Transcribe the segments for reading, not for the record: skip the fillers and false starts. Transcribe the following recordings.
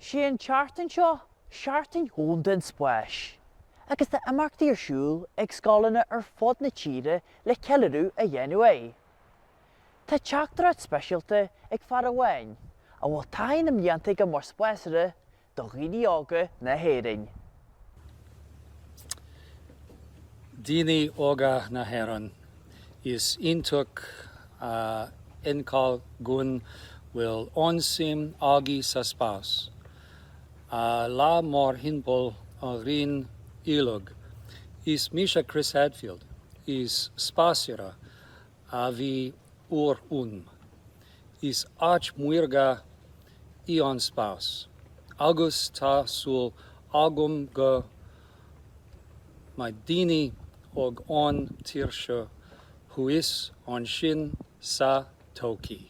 Sé an tseachtain seo Seachtain Dhomhanda an Spáis agus tá imeachtaí ar siúl ag scoileanna ar fud na tíre le ceiliúradh a dhéanamh air. Tá teachtaireacht speisialta ag fear amháin a bhfuil taithí na mblianta aige mar spásaire do dhaoine óga na hÉireann. Daoine óga na hÉireann, is iontach a fheiceáil go bhfuil an-suim agaibh sa spás. A lá mórthimpeall an ghrian uilig. Is mise Chris Hadfield, is spásaire a bhí uair ann. Is áit mhaorga í an spás, agus tá súil agam go mbeidh daoine óg ón tír seo thuas ansin sa todhchaí.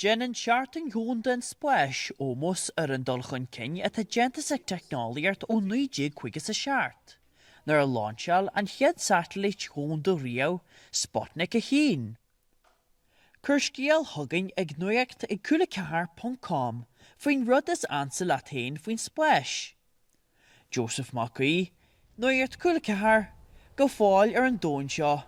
Déanann Seachtain Dhomhanda an Spáis ómós ar an dul chun cinn atá déanta sa teicneolaíocht ó 1957, nuair a láinseáil an chéad satailít dhomhanda riamh, Sputnik 1. Cuir scéal chugainn ag nuacht ag cúla4.com faoin rud is ansa leat féin faoin spás. Joseph Mac Aoidh, Nuacht Cúla 4, go fóill ar an domhan seo.